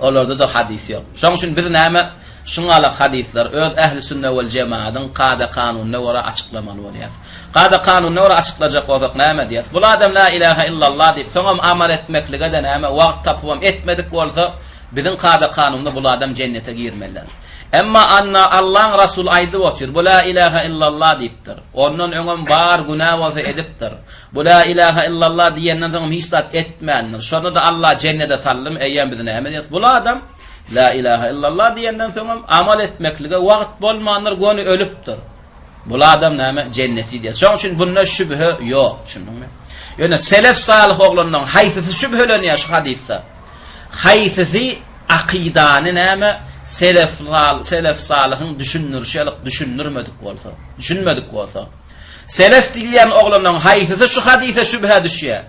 A: Olarda-da hadys ýok. Şoň üçin biz näme şuňalak hadyslary öz ähli sünne wel jemaadyň kada-kanunyna görä açyklamaly bolýas. Kada-kanunyna görä açyklajak bolsak näme diýýäs? Bul adam la ilaha illallah diýip, soňam amal etmeklige-de näme wagt tapybam etmedik bolsa, biziň kada-kanunymyzda bul adam jennete girmelidir. Emma anna Allaň Rasuly aýdyp otyr, bu la ilaha illallah diýipdir. Ondan öňem bar günä bolsa edipdir. Bu la ilaha illallah diýenden soňam hiç zat etmändir. Şonda-da Allah jennede saldymy, eýýäm biz näme diýeris? Bul adam la ilaha illallah diýenden soňam amal etmeklige wagt bolmandyr, göni ölüpdir. Bul adam näme jenneti diýer. Şoň üçin bunda şübhe ýok, düşündiňmi? Ýöne selef salyh oglanlaryň haýsysy şübhelenýär şu hadysda? Haýsysy akydany näme selef selef salyhyň düşündirişi ýaly düşündirmedik bolsa, düşünmedik bolsa. Selef diýilýän oglanlaryň haýsysy şu hadysa şübhä düşýär?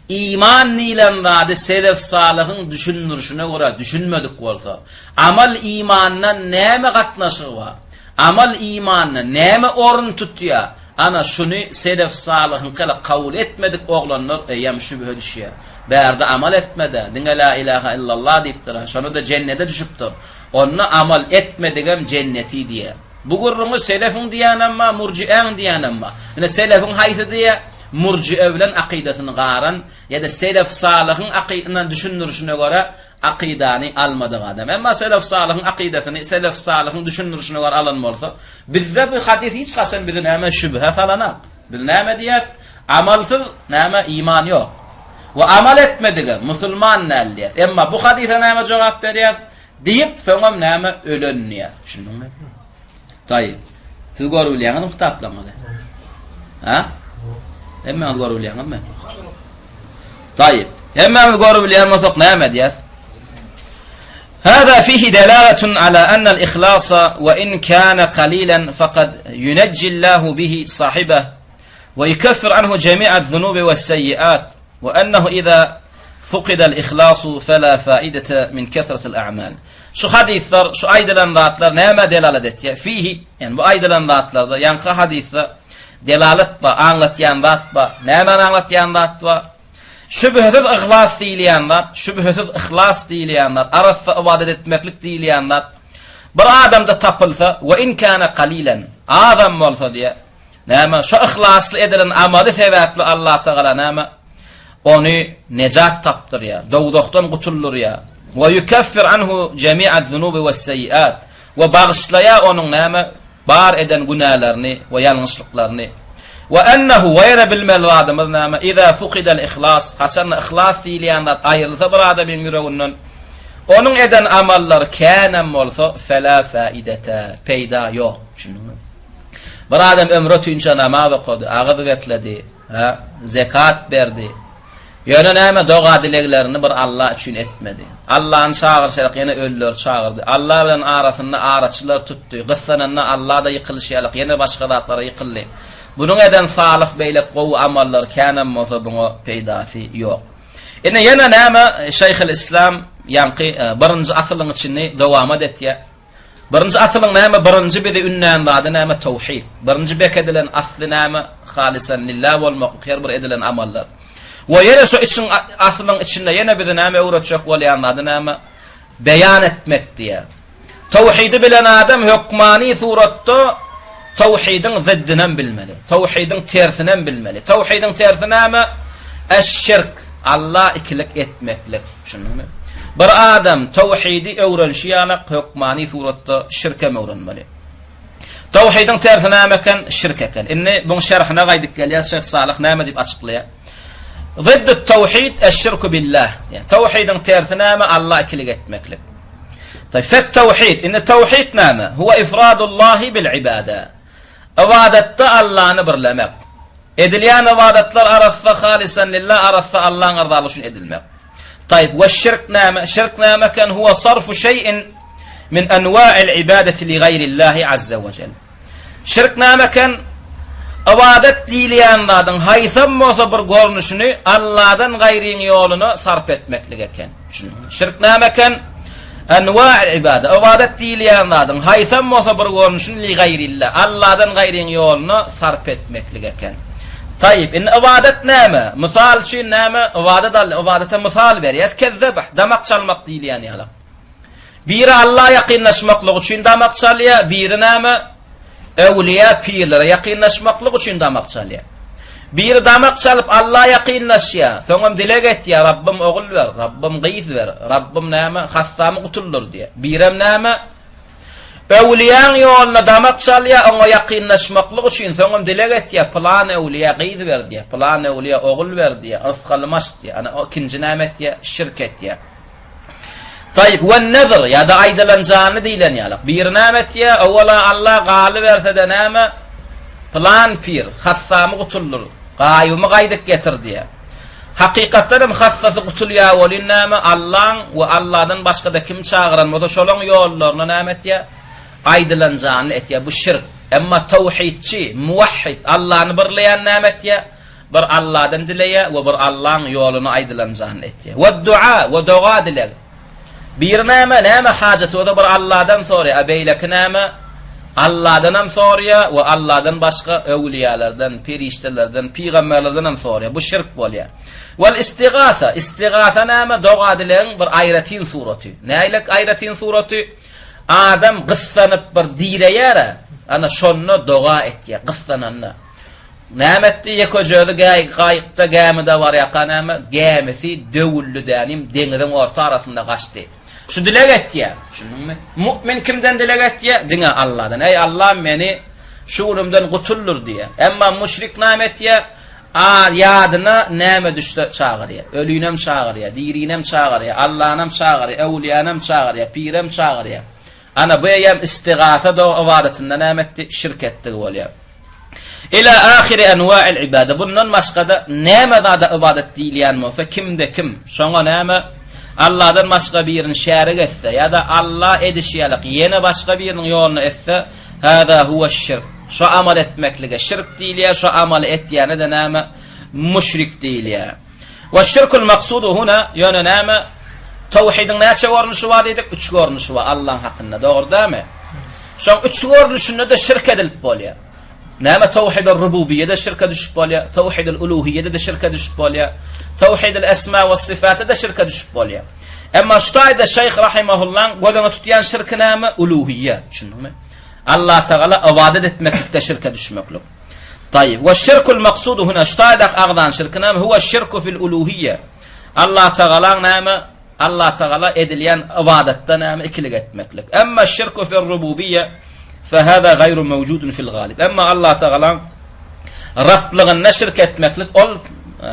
A: Iman diýlen zady selef salyhyň düşündirişine görä düşünmedik bolsa, amal imandan näme gatnaşygy bar? Amal imanda näme orun tutýar? Ana şuny selef salyhyňky ýaly kabul etmedik oglanlar eýýäm şübhä düşýär. Bärde amal etmedä, diňe la ilaha illallah diýipdir-ä, şonda-da jennede düşüpdir. Onda amal etmedigem jenneti diýýär. Bu gürrüňi selefiň diýýänem bar, murjiäň diýýänem bar. Ine selefiň haýsy diýýär? Murjie bilen akydasyny garan ýa-da selef salyhyň akydyna düşündirişine görä akydany almadyk adam. Emma selef salyhyň akydasyny selef salyhyň düşündirişine görä alan bolsa, bizde bu hadys hiç haçan bizi näme şübhä salanak. Biz näme diýýäs? Amalsyz näme iman ýok. We amal etmedige musulman däl diýýäs. Emma bu hadysa näme jogap berýäs? Diýip, soňam näme ölen diýýär. Düşündiňmi? Taýyp. Siz görüp bilýäňizmi kitaplaryňyzy? Ha? Hemmäňiz görüp bilýäňizmi? Taýyp. Hemmämiz görüp bilýän bolsak näme diýýäs? Hada fihi dalalatun ala anna al-ikhlasa wa in kana qalilan faqad yunajji Allahu bihi sahibahu wa yukaffir anhu jami'a adh-dhunubi was-sayyi'at. We ennehu iza fukidel ihlasu fela faidete min kesretil a'mal. Şu hadyslar, şu aýdylan zatlar nämä delalat etýär? Fihi, ýagny bu aýdylan zatlarda, ýaňky hadysda delalat bar, aňlatýan zat bar. Nämäni aňlatýan zat bar? Şübhesiz yhlas diýilýän zat, şübhesiz yhlas diýilýän zat, arassa ybadat etmeklik diýilýän zat bir adamda tapylsa, we in kana qalilan, azam bolsa diýär. Näme, şo yhlasly edilen amaly sebäpli Allatagala näme, ony nejat tapdyrýar, dowzahdan gutuldyrýar. We ýukeffir anhu jemi'az-zunubi wes-seýýiat. We bagyşlaýar onuň näme, bar eden günälerini we ýalňyşlyklaryny. We ennehu, we ýene bilmeli zadymyz näme, iza fukidel ihlas, haçanda yhlas diýilýän zat aýrylsa bir adamyň ýüreginden, onuň eden amallary känem bolsa, fela faidete, peýda ýok. Düşündiňmi? Bir adam ömri ötünçe namaz okady, agyz bekledi, ha, zekat berdi. Ýöne näme doga-dileglerini bir Alla üçin etmedi. Allany çagyryşarak ýene ölüleri çagyrdy. Alla bilen arasynda araçylar tutdy. Gyssananda Alla-da ýykylyşy ýalyk ýene başga zatlara ýykyldy. Bunuň eden salyh beýleki gowy amallary känem bolsa buňa peýdasy ýok. Ine ýene näme Şeýhil-Islam ýaňky birinji asylyň içini dowamat etýär. Birinji asylyň näme birinji bizi ündän zady näme towhid. Birinji bekedilen asly näme halysan lillah bolmaklyk her bir edilen amallar. We ýene şo içiň asylyň içinde ýene bizi näme öwretjek bolýan zady näme beýan etmek diýýär. Towhidi bilen adam hökmany suratda towhidiň zyddynam bilmeli. Towhidiň tersinem bilmeli. Towhidiň tersi näme? Eş-şirk, Alla ikilik etmeklik. Düşündiňmi? Bir adam towhidi öwrenişi ýalak hökmany suratda şirkem öwrenmeli. Towhidiň tersi näme eken? Şirk eken. Indi buň şerhine gaýdyp gelýäs, Şeýh Salyh näme diýip açyklaýar? Ziddut towhid eş-şirku billah. Ýani towhidiň tersi näme? Alla ikilik etmeklik. Fet towhid. Indi towhid näme? Huwa ifradullahi bil ibada. Ybadatda Allany birlemek. Edilýän ybadatlar arassa halysan lillah arassa Allaň yrzalygy üçin edilmek. Taýyp we şirk näme? Şirk näme eken? Huwa sarfu şeý'in min enwa'il ibadeti li gaýrillahi azza we jel. Şirk näme eken? Ybadat diýilýän zadyň haýsam bolsa bir görnüşini Alladan gaýryň ýoluna sarp etmeklik eken. Şirk näme eken? Enwa'il ibade, ybadat diýilýän zadyň haýsam bolsa bir görnüşini li gaýrillah, Alladan gaýryň ýoluna sarp etmeklik eken. Taýyp, indi ybadat näme? Mysal üçin näme? Ybadat al, ybadata mysal berýäs, kezzebh, damak çalmak diýilýän ýaly. Biri Alla ýakynlaşmaklyk üçin damak çalýar, biri näme? Öwlüýä, pirlere ýakynlaşmaklyk üçin damak çalýar. Biri damak çalyp Alla ýakynlaşýar, soňam dileg etýär, Rabbym ogul ber, Rabbym gyz ber, Rabbym näme, hassamy gutuldyr diýýär. Birem näme? Öwlüýäň ýoluna damak çalýar, oňa ýakynlaşmaklyk üçin, soňam dileg etýär, pylan öwlüýä gyz ber diýýär, pylan öwlüýä ogul ber diýýär, yrsgalymy aç diýýär. Ana, o ikinji näme etýär? Şirk etýär. Taýyp, wen-nezr, ýa-da aýdylan janly diýlen ýalyk. Biri näme etýär? Owala Alla galyberse-de näme? Pylan pir, hassamy gutuldyr, gaýybymy gaýdyp getir diýýär. Hakykatdan hem hassasy gutulýar welin näme, Allaň we Alladan başga-da kimi çagyran bolsa şolaň ýollaryna näme etýär? Aýdylan janyny etýär. Bu şirk. Emma tawhidçi, muwahhid, Allany birleýän näme etýär? Bir Alladan dileýär we bir Allaň ýoluna aýdylan janyny etýär. We dua we doga-dileg. Biri näme, näme hajaty bolsa bir Alladan soraýar, a beýleki näme, Alladanam soraýar we Alladan başga öwlüýälerden, perişdelerden, pygamberlerdenem soraýar. Bu şirk bolýar. Wal istigasa, istigasa näme, doga-dilegiň bir aýratyn suraty. Nähili aýratyn suraty? Adam gyssanyp bir direýär-ä, ana şonda doga etýär, gyssananda. Näme etdi? Ýekeje özi gaýykda, gämide barýarka näme, gämisi döwüldi dänim, deňiziň orta arasynda gaçdy. Şu dileg etýär. Düşündiňmi? Mu'min kimden dileg etýär? Diňe Alladan. Eý Allam meni şu günümden gutuldyr diýýär. Emma müşrik näme etýär? A ýadyna näme düşse çagyrýar. Ölinem çagyrýar, dirinem çagyrýar, Allanam çagyrýar, öwlüýänem çagyrýar, pirem çagyrýar. Ana bu eýýäm istigasa doga ybadatynda näme etdi? Şirk etdigi bolýar. Ila ahiri enwa'il ibade. Bundan başga-da näme zada ybadat diýilýän bolsa, kimde-kim şoňa näme Alladan başga birini şärik etse ýa-da Alla edişi ýalyk ýene başga biriniň ýoluna etse, hâzâ huweş-şirk. Şo amal etmeklige şirk diýilýär, şo amaly etýäne-de näme müşrik diýilýär. Weş-şirkul maksudu huna, ýöne näme tawhidiň näçe görnüşi bar diýdik? Üç görnüşi bar Allaň hakynda, dogry dälmi? Şoň üç görnüşinde-de şirk edilip bolýar. Näme tawhidul rububiýede şirke düşüp bolýar, tawhidul uluhiýede-de şirke düşüp bolýar, tawhidul esma we syfatda-da şirke düşüp bolýar. Emma şu taýda şeýh rahimahullaň göz öňüne tutýan şirki näme? Uluhiýe, düşündiňmi? Allah Tagala ybadat etmeklikde şirke düşmeklik. Taýyp. We şirkul maksudu huna şu taýdaky agzan şirki näme? Huwa şirku fil uluhiýe. Allah Tagalaň näme? Allah Tagala edilýän ybadatda näme ikilik etmeklik. Emma şirku fir rububiyye fe hada gaýru mewjudun fil galib. Emma Allah Tagalaň Rablygynda şirk etmeklik ol e,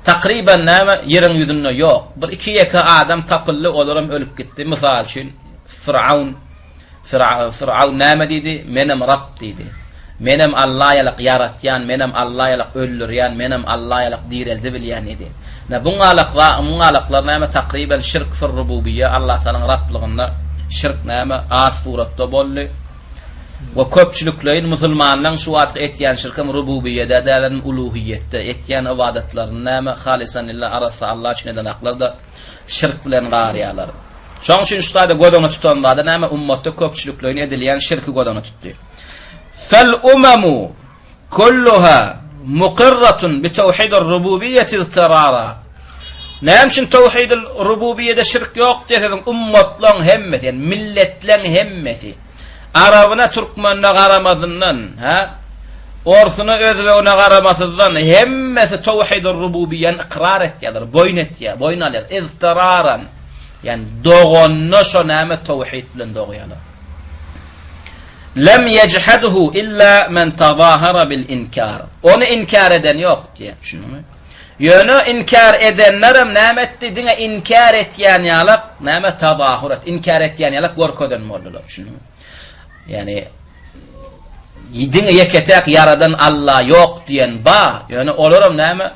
A: takryban näme ýeriň ýüzünde ýok. Bir iki ýeke adam tapyldy, olaram ölüp gitdi. Mysal üçin Firaun Fyrawn näme diýdi? Menem Rab diýdi. Menem Alla ýalak ýaratýan, menem Alla ýalak öldürýän, menem Alla ýalak direldi bilýän diýdi. Ine, buňalak muňalaklar näme takryban şirk fir rububiýe, Allah Tagalaň Rablygynda şirk näme az suratda boldy. We köpçülikleýin musulmanlaň şu wagtky etýän şirkem rububiýede däl, uluhiýetde etýän ybadatlaryny näme halysan lillah arassa Alla üçin edenaklar-da şirk bilen garýarlar. Şonuň üçin şu taýda göz öňünde tutan zady näme? Ummatda köpçülikleýin edilýän şirki göz öňünde tutdy. Fel umamu kulluha muqirratun bi tawhidir rububiyyeti iztirara. Näme üçin tawhidil rububiyyede şirk ýok diýseň, ummatlaryň hemmesi, ýagny milletleň hemmesi arabyna, türkmenine garamazyndan, hä? Orsuna, özbegine garamasyzdan hemmesi tawhidir rububiyyeni ykrar etýärler, boýun etýär, boýun alýar. Iztiraran. Ýagny doganda şo näme tawhid bilen dogýarlar. Lem yejhadhu illa men tazahara bil inkar. Ony inkar eden ýok diýýär. Düşündiňmi? Ýöne inkar edenlerem näme etdi? Diňe inkar etýän ýalak näme tazahur et, inkar etýän ýalak görkezen boldular. Düşündiňmi? Ýagny diňe ýeke-täk ýaradan Alla ýok diýen ba, ýöne olaram näme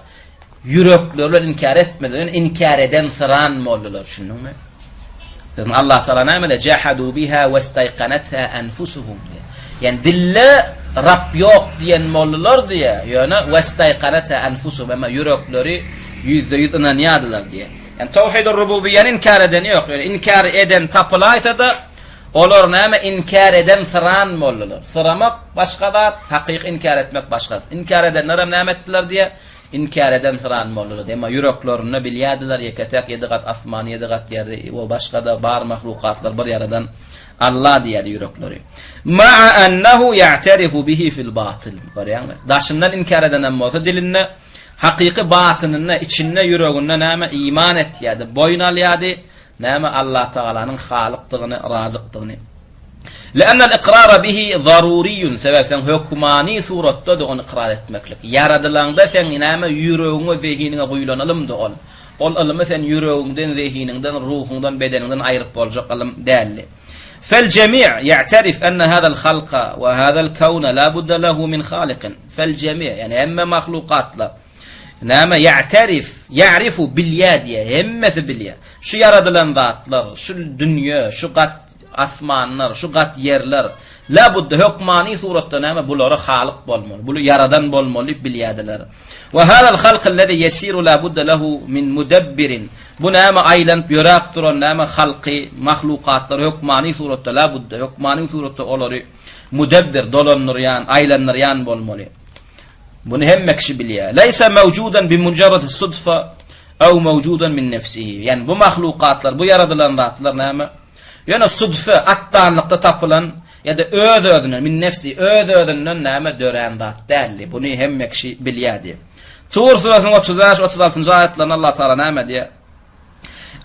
A: Ýürekleri bilen inkär etmediler, ýöne inkär eden syran boldular, düşündiňmi? Bizden Allah Taala näme diýýär? Jahadu biha westaýkanatha anfusuhum diýýär. Ýani dilde Rab ýok diýen boldular diýýär, ýöne westaýkanatha anfusuhum, emma ýürekleri 100% ynanýardylar diýýär. Ýani tawhid-ur rububiýýäni inkär eden ýok, ýöne inkär eden tapylaýsa-da, olar näme inkär eden syran boldular. Syramak başga zat, hakyky inkär etmek başga zat. Inkär edenler hem näme etdiler diýýär? Inkär eden syran boldular. Emma ýüreklerinde bilýärdiler, ýeke-täk ýedi gat asmany, ýedi gat ýeri we başga-da bar mahlukatlar bir ýaradan Alla diýýärdi ýürekleri. Ma'a ennehu ya'terifu bihi fil batyl. Görýäňmi? Daşyndan inkär edenem bolsa dilinde, hakyky batynynda, içinde, ýüreginde näme iman etýärdi, boýun alýardy, näme Allatagalanyň Halykdygyny, Razykdygyny. Li'annel ikrara bihi zaruriýun, sebäbi seň hökmany suratda-da ony ykrar etmeklik. Ýaradylaňda seň näme ýüregiňe, zehiniňe guýlan ylymdy ol. Ol ylymy sen ýüregiňden, zehiniňden, ruhuňdan, bedeniňden aýryp boljak ylym däldi. Fel jemi' ýa'terif enne hazal halka we hazal kewne la budde lehu min halikin. Fel jemi', ýagny hemme mahlukatlar. Näme ýa'terif, ýa'rifu bilýär diýýär, hemmesi bilýär. Şu ýaradylan zatlar, şu dünýe, şu gat asmanlar, şu gat ýerler, labudda hökmany suratda näme bulara halyk bolmaly, buly ýaradan bolmaly diýip bilýärdiler. We hazal halkyllezi ýesiru labudda lehu min mudebbirin. Bu näme aýlanyp ýöräp duran näme halky, mahlukatlary hökmany suratda labudda, hökmany suratda olary mudebbir, dolandyrýan, aýlandyrýan bolmaly. Muny hemme kişi bilýär. Leýse mewjudan bi mujarradi sudfa ew mewjudan min nefsihi. Ýagny bu mahlukatlar, bu ýaradylan zatlar näme? Ýöne sudfe, atdanlykda tapylan ýa-da öz-özünden, min nefsi, öz-özünden näme dörän zat däldi. Buny hemme kişi bilýärdi. Tur surasynyň 35, 36-njy aýatlarynda Allah Taala näme diýýär?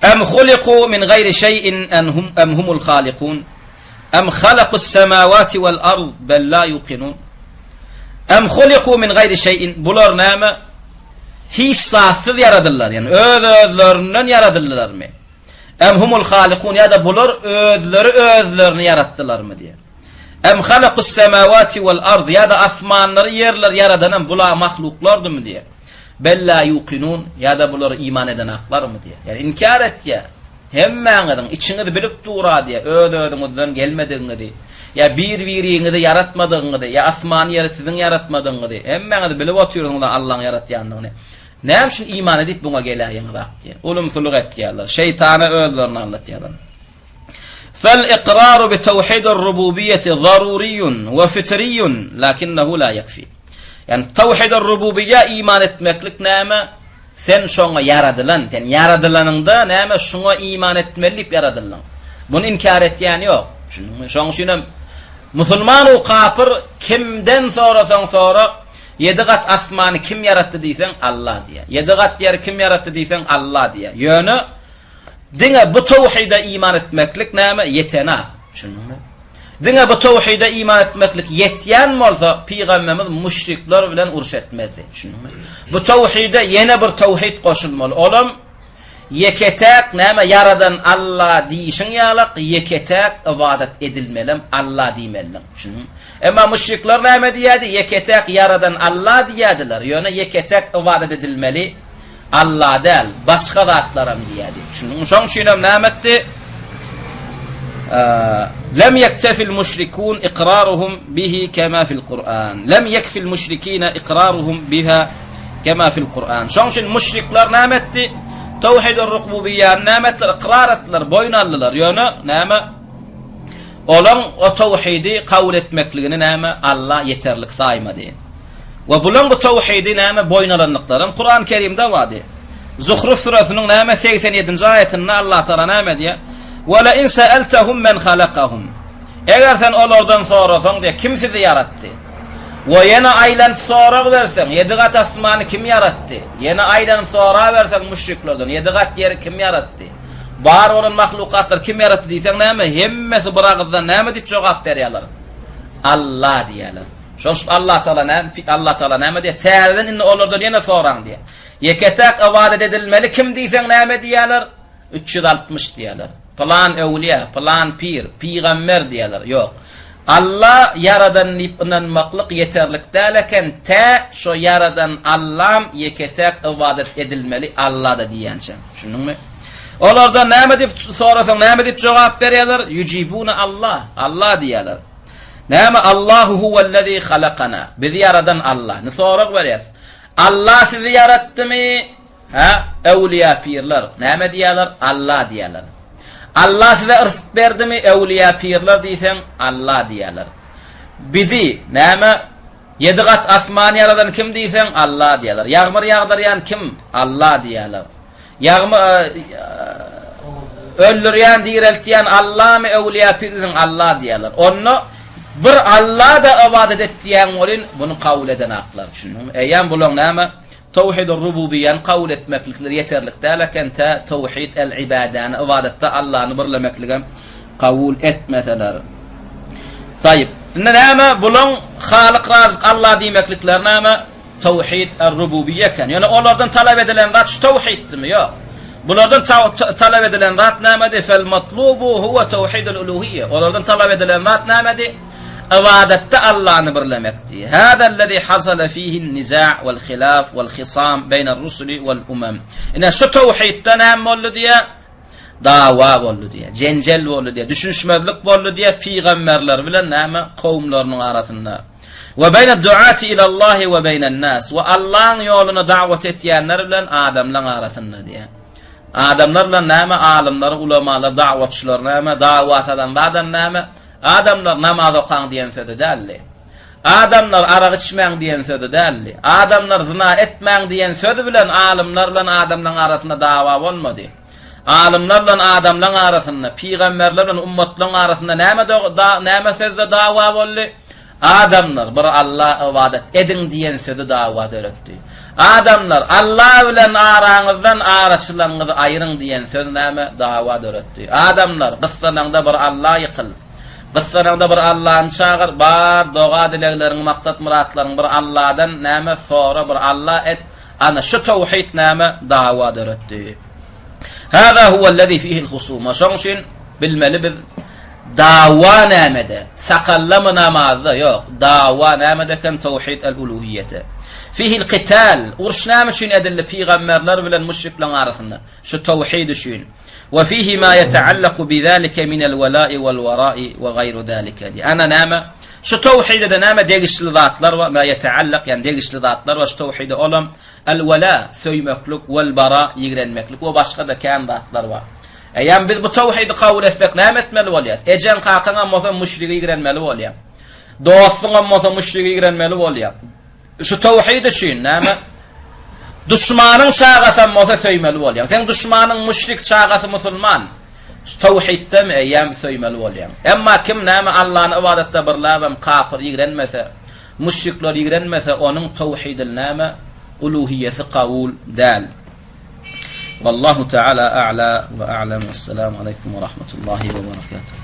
A: Em huliku min gaýri şeýin en hum em humul halikun Em halakus semawati wal ard bel la yuqinun Em huliku min gaýri şeýin Bular näme? Hiç zatsyz ýaradyldylar. Ýagny öz-özlerinden ýaradyldylarmy? Em humul halikun ýa-da bular özleri özlerini ýaratdylarmy diýýär. Em halakus semawati wal ard ýa-da asmanlary ýerleri ýaradanam bula mahluklardymy diýýär. Bel la ýukinun, ýa-da bular iman edenaklarmy diýýär. Ýagny inkär etýär. Hemmäňiziň içiňiz bilip dur-a diýýär, öz-özüňizden gelmedigiňizi, ýa bir-biriňizi ýaratmadygyňyzy, ýa asmany ýeri siziň ýaratmadygyňyzy, hemmäňiz bilip otyrsyňyz-a Allaň ýaratýandygyny. Näme üçin iman edip buňa geläýeňizak diýýär. Ulumsylyk etýärler. Şeýtana özlerini aldatýarlar. Fel ikraru bi tawhidir rububiýeti zaruriýun we fitriýun, lakinnehu la ýekfi. Ýagny tawhidir rububiýä iman etmeklik näme? Sen şoňa ýaradylan, sen ýaradylanyňda näme şuňa iman etmeli diýip ýaradyldyň. Muny inkär etýän ýok. Düşündiňmi? Şoň üçin hem musulman u kapyr kimden sorasaň sora, ýedi gat asmany kim ýaratdy diýseň Allah diýer. Ýedi gat ýeri kim ýaratdy diýseň Allah diýer. Ýöne Diňe bu towhide iman etmeklik näme? Ýetenak. Düşündiňmi? Diňe bu towhide iman etmeklik ýetýän bolsa, pygamberimiz müşrikler bilen uruş etmezdi. Düşündiňmi? Bu towhide ýene bir towhid goşulmaly. Olam ýeke-täk näme ýaradan Alla diýişiň ýalak ýeke-täk ybadat edilmelem Alla diýmelidiň. Düşündiňmi? Emma müşrikler näme diýýärdi? Ýeke-täk ýaradan Alla diýýärdiler. Ýöne ýeke-täk ybadat edilmeli Alla däl, başga zatlaram diýýärdi. Düşündiňmi? Şoň üçinem näme etdi? Lem yektefil müşrikun ikraruhum bihi kema fil Kur'an. Lem yekfil müşrikine ikraruhum biha kema fil Kur'an. Şoň üçin müşrikler näme etdi? Tawhidur rububiyýany näme etdiler? Ykrar etdiler, boýun aldylar. Ýöne näme? Olaň o tawhidi kabul etmekligini näme? Alla ýeterlik saýmady. We bulaň bu tawhidi näme boýun alandyklaram Kuran Kerimde bardy. Zuhruf süresiniň näme 87-nji aýatynda Allah Taala näme diýýär? Ve le in sa'altahum men halakahum. Eger sen olardan sorasaň diýär, kim sizi ýaratdy? We ýene aýlanyp sorag berseň, ýedi gat asmany kim ýaratdy? Ýene aýlanyp soraberseň müşriklerden, ýedi gat ýeri kim ýaratdy? Bar bolan mahlukatlary kim ýaratdy diýseň näme? Hemmesi bir agyzdan näme diýip jogap berýärler? Allah diýýärler. Şonuň üçin Allah Tagala näme Allah Tagala näme diýýär? Täzeden indi olardan ýene soraň diýýär. Ýeke-täk ybadat edilmeli kim diýseň näme diýýärler? 360 diýýärler. Pylan öwliýa, pylan pir, pygamber diýýärler. Ýok. Alla ýaradan diýip ynanmaklyk ýeterlik däl eken, tä şo ýaradan Allam ýeke-täk ybadat edilmeli Alla-da diýýänçä. Düşündiňmi? Olardan näme diýip sorasaň näme diýip jogap berýärler? Ýujibuna Allah. Allah diýýärler. Näme Allahu huwellezî halakana. Bizi ýaradan Allah. Indi sorag berýäs. Allah sizi ýaratdymy? Hä? Öwlüýä pirler. Näme diýýärler? Allah diýýärler. Allah size yrsk berdimi? Öwlüýä pirler diýseň, Allah diýýärler. Bizi näme? Ýedi gat asmany ýaradan kim diýseň, Alla diýerler. Ýagmyr ýagdyrýan kim? Alla diýerler. Ýagmyr öldürýän, direltýän Allamy, öwlüýä pir diýseň, Alla diýerler. Onda bir Alla-da ybadat et diýýäň welin, muny kabul edenaklar. Düşündiňmi? Eýýäm bulaň näme? Towhid-ur rububiýýäni kabul etmeklikleri ýeterlik däl eken, tä towhid el-ibadäni, ybadatda Allany birlemekligem kabul etmeseler. Taýyp. Indi näme bulaň Halyk Razyk Alla diýmeklikleri näme? Towhid er-rububiýýe eken. Ýöne olardan talap edilen zat şu towhidmi? Ýok. Bulardan talap edilen zat nämedi? Fel matlubu huwa towhidul uluhiýýe. Olardan talap edilen zat nämedi? Ybadatda Allany birlemekdi. Hâzellezî hasale fîhin nizâ vel hilâf vel hisâm beýner-rusuli vel umem. Ine şu towhidde näme boldy diýýär? Dawa boldy diýýär, jenjel boldy diýýär, düşünişmezlik boldy diýýär pygamberler bilen näme kowumlarynyň arasynda. We beýne duati ilallahi we beýnen nas. We Allaň ýoluna dawat etýänler bilen adamlaň arasynda diýýär. Adamlar bilen näme alymlar, ulamalar, dawatçylar näme dawa salan zadam näme? Adamlar namaz okaň diýen sözi däldi. Adamlar arak içmäň diýen sözi däldi. Adamlar zyna etmäň diýen söz bilen alymlar bilen adamlaň arasynda dawa bolmady. Alymlar bilen adamlaň arasynda, pygamberler bilen ummatlaň arasynda näme näme sözde dawa boldy? Adamlar bir Alla ybadat ediň diýen sözi dawa döretdi. Adamlar Alla bilen araňyzdan araçylaryňyzy aýryň diýen söz näme dawa döretdi. Adamlar gyssanaňda bir Alla ýykyl. Gyssanaňda bir Allany çagyr, bar doga-dilegleriňi, maksat-myratlaryňy bir Alladan näme sora, bir Alla et. Ana şu towhid näme dawa döretdi. Hâzâ huwellezî fîhil husûma. Şoň üçin bilmeli biz dawa nämede? Sakallamy namazda? Ýok. Dawa nämede eken? Towhid el-uluhiýete. Fihil qital. Uruş näme üçin edildi pygamberler bilen müşrikleriň arasynda? Şu towhid üçin. We fihi ma ýetaallaku bizalike minel wela'i wal wara'i we gaýru zalike. Ana näme? Şu towhide-de näme degişli zatlar bar? Ma ýetaallak, ýagny degişli zatlar bar şu towhide olam El-wela, söýmeklik, wel-bara, ýigrenmeklik we başga-da kän zatlar bar. Eýýäm biz bu towhidi kabul etsek näme etmeli bolýas? Ejeň, kakaňam bolsa müşrigi ýigrenmeli bolýaň. Dostuňam bolsa müşrigi ýigrenmeli bolýaň. Şu towhid üçin näme? Duşmanyň çagasam bolsa söýmeli bolýaň. Seň duşmanyň müşrik, çagasy musulman. Şu towhiddemi eýýäm söýmeli bolýaň. Emma kim näme Allany ybadatda birläbem kapyr ýigrenmese, Müşrikler ýigrenmese onuň towhidil näme uluhiýesi kabul däl. Wallahu taala a'la we a'lam. Wessalamu aleýkum we rahmetullahi we berekatuh.